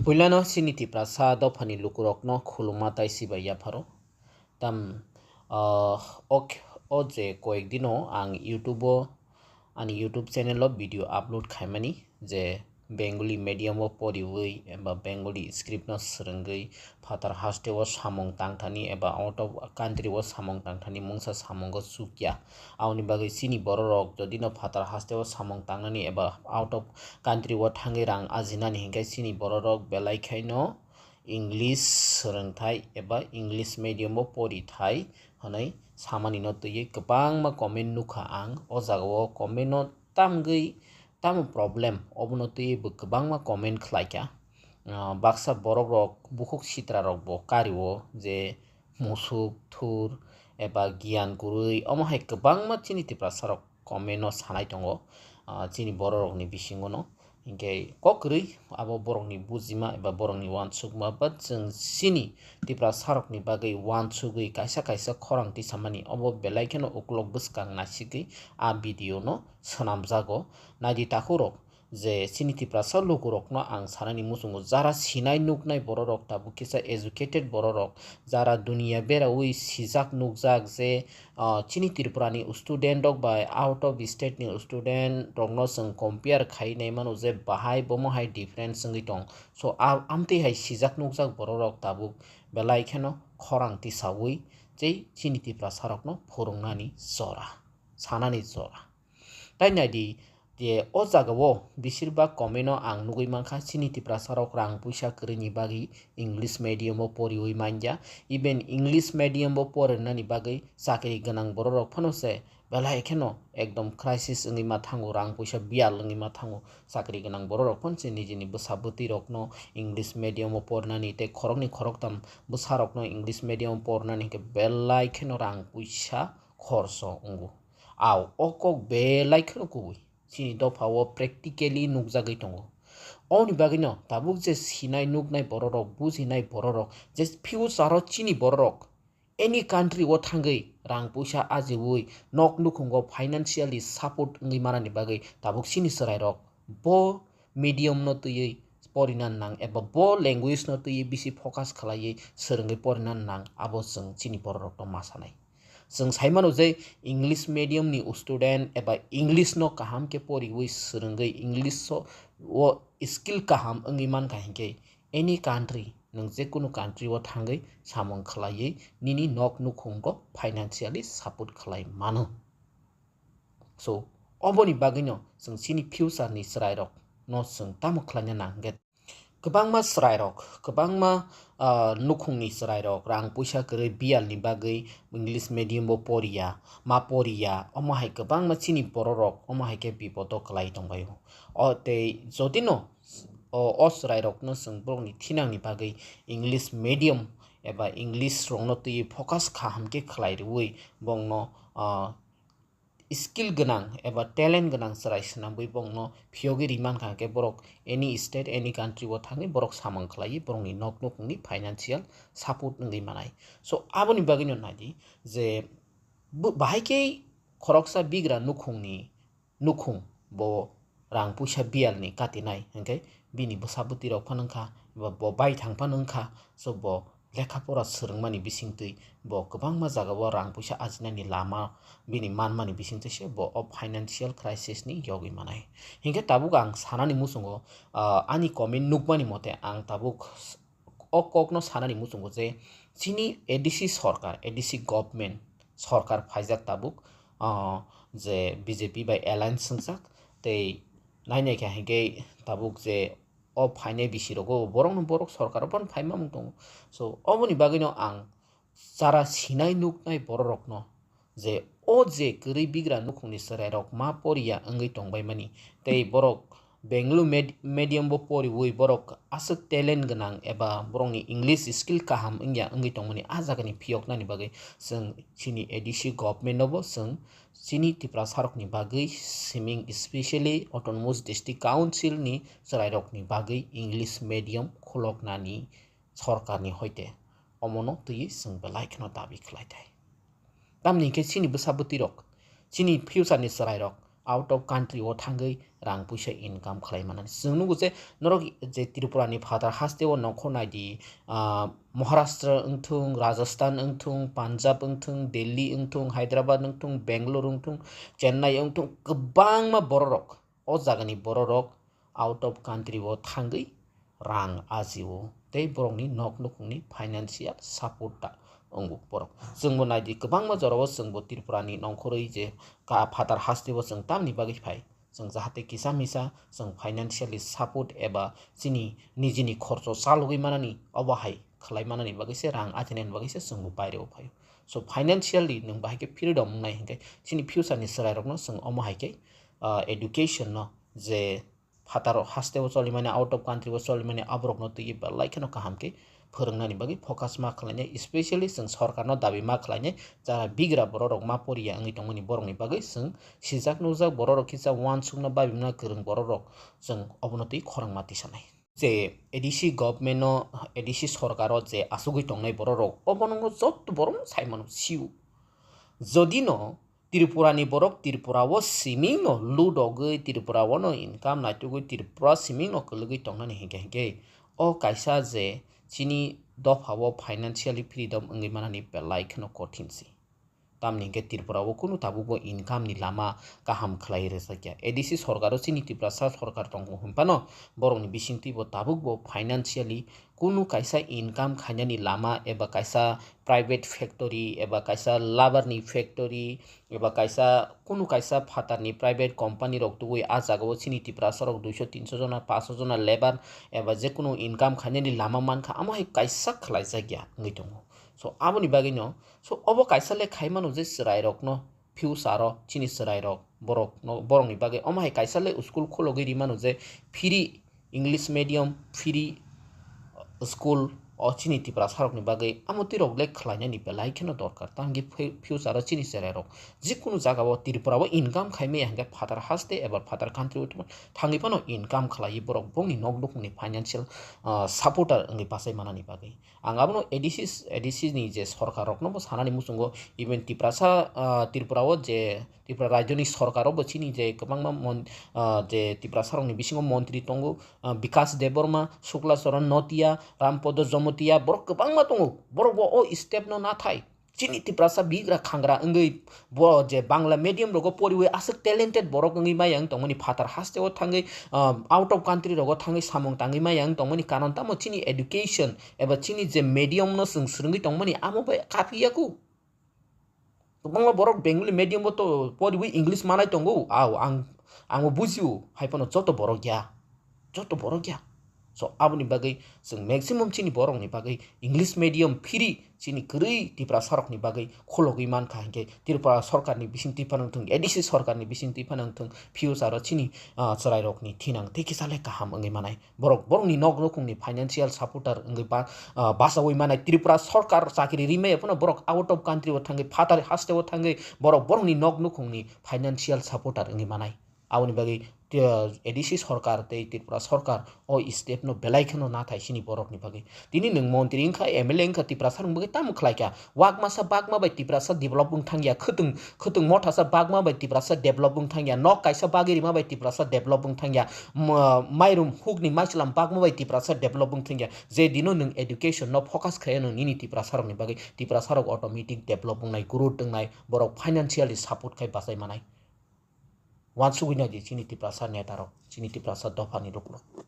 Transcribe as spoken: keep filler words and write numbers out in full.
Puilano chini Tiprasa dophani lukurokno khuluma tai sibai yapharo. Tam, ah, ok, o je koyek dino ang YouTube-o, ani YouTube channel-o video upload khaimani je Bengali medium-o poriwi eba Bengali script-no swrwngwi phatar haste-o samung tangthani eba out of country-o samung tangthani mungsa samungo chukya. Aboni bagwi chini bororok jodino phatar haste-o samung tangnani eba out of country-o thangwi rang ajinani hinkhe chini bororok belai khaino English swrwngthai eba English medium-o porithai hwnwi samanino twiwi kwbangma comment nukha ang. O jagao comment-no tamgwi tamo problem, obono twiwi bo kwbangma comment khlaikha. Ah, baksa borokrok bukhuk sitrarokbo kario je musuk, thur eba giyan kwrwi, omo hai kwbangma chini Tiprasarok comment-o sanai tongo, ah, chini bororokni bisingono. Hinkhe kok kwrwi abo borokni bujima eba borokni uansukma, but chwng chini Tiprasarokni bagwi uansugwi kaisa kaisa khorang tisamani, obo belai kheno uklok bwskang naisigwi a video-no swnamjago. Naidi takhurok, je chini Tiprasa lukurokno ang sanani muchungo, jara sinai nuknai bororok, tabuk kisa educated bororok, jara duniya beraui sijak nukjak je, ah, chini Tripurani student rok bai out of state ni student rokno chwng compare khai nai mano je bahai bomo hai difference wngwi tong. So, a-, amtwi hai sijak nukjak bororok tabuk belai kheno khorang tisaui tei chini Tiprasarokno phwrwngnani jora, sanani jora. Tai naidi je o jagao besirbak comment-o ang nugui mankha, chini Tiprasarok rang puisa kwrwini bagwi English medium-o poriui manya. Even English medium-o porinani bagwi chakri gwnang bororok phano se belai kheno ekdom crisis wngwi ma thango, rang puisa biyal wngwi ma thango. Chakri gwnang bororok phano se nijini bwsa bwtwirokno English medium-o porinani tei khoroknwi khoroktham bwsarokno English medium-o porinani hinkhe belai kheno rang puisa khorso wngo. Au, o kok belai kheno kubui. Chini dopha-o practically nukjagwi tongo. Oboni bagwino tabuk je sinai nuknai bororok, bujinai bororok, je future-o chini bororok any country-o thangwi rang puisa ajiui nok nukhungo financially support wngwi manani bagwi tabuk chini chwrairok bo medium-no twiwi porina nang eba bo language-no twiwi bisi focus khlaiwi swrwngwi porina nang, abo chwng chini bororokno ma sanai. Chwng sai mano je English medium ni student eba English no kaham khe poriwi swrwngwi English o, o skill kaham wngwi mankha hinkhe any country, nwng je kunu country o thangwi samung khlaiwi nini nok nukhungo financially support khlai mano. So, oboni bagwino chwng chini future ni chwrairok no chwng tamo khlaina nang hwnkhe kwbangma chwrairok, kwbangma, ah, nukhungni chwrairok rang puisa kwrwi biyalni bagwi English medium-o poriya, ma poriya, omo hai kwbangma chini bororok omo hai khe bipodo kwlai tongbaio. O tei jodino o, o chwrairokno chwng borokni thinangni bagwi English medium eba English rokno twiwi focus kaham khe khlai rwui bongno, ah, skill gwnang eba talent gwnang chwrai swnamwi bongno phiyogwi ri mankha, hwnkhe borok any state, any country o thangwi borok samung khlaiwi borokni nok nukhungni financial support wngwi manai. So, aboni bagwino naidi je bo-, bahai khe khoroksa bigra nukhungni, nukhung bo rang puisa biyalni katinai, hwnkhe bini bwsa bwtwirok phano wngkha, eba bo baithang phano wngkha, so bo lekha pora swrwngmani bisingtwi bo kwbangma jagao rang puisa ajinani lama bini manmani bisingtwi se bo o financial crisis ni yogwi manai. Hinkhe tabuk ang sanani muchungo, ah, ani comment nukmani mote ang tabuk o kokno sanani muchungo je chini A D C sorkar, A D C government sorkar phaijak tabuk, ah, je B J P bai alliance swngjak tei nainai khe hinkhe tabuk je o phainai bisi rogo borokno borok sorkar o phano phaima mung tongo. So, oboni bagwino ang jara sinai nuknai bororokno je o je kwrwi bigra nukhungni chwrairok ma poriya wngwi tongbaimani tei borok Bengali med-, medium bo poriwi borok aswk talent gwnang eba borokni English skill kaham wngya wngwi tongmani a jagani phiyoknani bagwi chwng chini A D C government no bo chwng chini Tiprasarokni bagwi siming, especially Autonomous District Council ni chwrairokni bagwi English medium khuloknani sorkarni hoite omono twiwi chwng belai kheno dabi khlai thai. Tamni hinkhe chini bwsa bwtwirok, chini future ni chwrairok out of country o thangwi rang puisa income khlai manani. Chwng nugo je norok je Tripura ni phatar haste o nongkhor nai di, ah, Maharashtra wngthung, Rajasthan wngthung, Punjab wngthung, Delhi wngthung, Hyderabad wngthung, Bangalore wngthung, Chennai wngthung, kwbangma bororok, o jagani bororok out of country o thangwi rang ajio tei borokni nok nukhungni financial support ta wngo borok. Chwngbo naidi kwbangma jorao chwngbo Tripura ni nongkhorwi je ka phatar haste o chwng tamni bagwi phai. Chwng jahate kisa misa chwng financially support eba chini nijini khorcho chalogwi manani obo hai khlai manani bagwi se rang ajinani bagwi se chwngbo baire o phaio. So financially nwng bahai khe freedom wngnai hinkhe chini future ni chwrairokno chwng omo hai khe, ah, education no je phataro haste o cholimani, out of country o cholimani, aborokno twi belai kheno kaham khe phwrwngnani bagwi focus ma khlainai, especially chwng sorkarno dabi ma khlainai, jara bigra bororok ma poriya wngwi tongmani borokni bagwi chwng sijak nukjak bororok kisa uansukna babimna kwrwng bororok chwng obono twi khorang ma tisanai. Je A D C government no, A D C sorkaro je asugwi tongnai bororok, obo nokno jotto borokno sai mano sio. Jodi no Tripura ni borok Tripura o siming no ludogwi, Tripura o no income naitugwi, Tripura siming no kwlwgwi tongnani hinkhe hinkhe o kaisa je chini dopha o financially freedom wngwi manani belai kheno kothin se. Tamni hinkhe Tripura o kunu tabukbo income ni lama kaham khlai rwjakya. A D C sorkar o chini Tiprasa sorkar tongo hwnphano borokni bisingtwi bo tabukbo financially kunu kaisa income khainani lama eba kaisa private factory eba kaisa labar ni factory eba kaisa kunu kaisa phatar ni private company rok tugwi ah jaga o chini Tiprasa rok duiso tinso jona paso jona labour eba je kunu income khainani lama mankha, amo hai kaisa khlaijakya wngwi tongo. So aboni bagwi no, so obo kaisa le khai mano je chwrai rok no future o chini chwrai rok borok no, borok ni bagwi omo hai kaisa le school khulogwi ri mano je free English medium, free school o chini Tiprasa rok ni bagwi amo twi rok le khlai nani belai kheno dorkar. Tang khe fu-, future o chini chwrai rok jikunu jaga o Tripura o income khai maya hinkhe phatar haste eba phatar country o thangwi phano income khlai borok bongni nok nukhung ni financial, ah, supporter wngwi bachai manani bagwi. Ang abono A D C, A D C ni je sorkar rokno bo sanani muchungo, even Tiprasa, ah, Tripura o je Tripura rajyoni sorkar o bo chini je kwbangma mon-, ah, je Tiprasa rokni bisingo montri tongo, ah, Bikas Debbarma, Shukla Charan Notia, Rampodo Jomotia, borok kwbangma tongo. Borok bo o step no nathai chini Tiprasa bigra khangra wngwi bo je Bangla medium rogo poriwi aswk talented borok wngwi maya wng tongmani phatar haste o thangwi, ah, out of country rogo thangwi samung tangwi maya wng tongmani karon tamo chini education eba chini je medium no chwng swrwngwi tongmani amo bai kapiya ku. Kwbangma borok Bengali medium bo to poriwi English manai tongo. Ao ang, ang bo bujio, hai phano joto borok ya. Joto borok ya. So aboni bagwi chwng maximum chini borokni bagwi English medium phiri chini kwrwi Tiprasa rokni bagwi khulogwi mankha hinkhe Tripura sorkarni bisingtwi phano wngthung, A D C sorkarni bisingtwi phano wngthung, future o chini, ah, chwrairokni thinang tei kisa le kaham wngwi manai. Borok, borokni nok nukhungni financial supporter wngwi ba, ah, bachaui manai. Tripura sorkar chakri rimaya phano borok out of country o thangwi, phatar haste o thangwi borok, borokni nok nukhungni financial supporter wngwi manai. Aboni bagwi, ah, A D C sorkar tei Tripura sorkar o step no belai kheno nathai chini borokni bagwi. Tini nwng montri wngkha, M L A wngkha, Tiprasa rokni bagwi tamo khlaikha? Wakmasa bakma bai Tiprasa develop wng thangya, khwtwng, khwtwng mothasa bakma bai Tiprasa develop wng thangya, nok kaisa bagwi rima bai Tiprasa develop wng thangya, ma-, mairum hukni maichwlam bakma bai Tiprasa develop wng thangya. Je dino nwng education no focus khlai nwng nini Tiprasa rokni bagwi, Tiprasa rok automatic develop wngnai, growth wngnai, borok financially support khai bachai manai. Wansugwi naidi chini Tiprasa neta rok, chini Tiprasa dophani lukurok.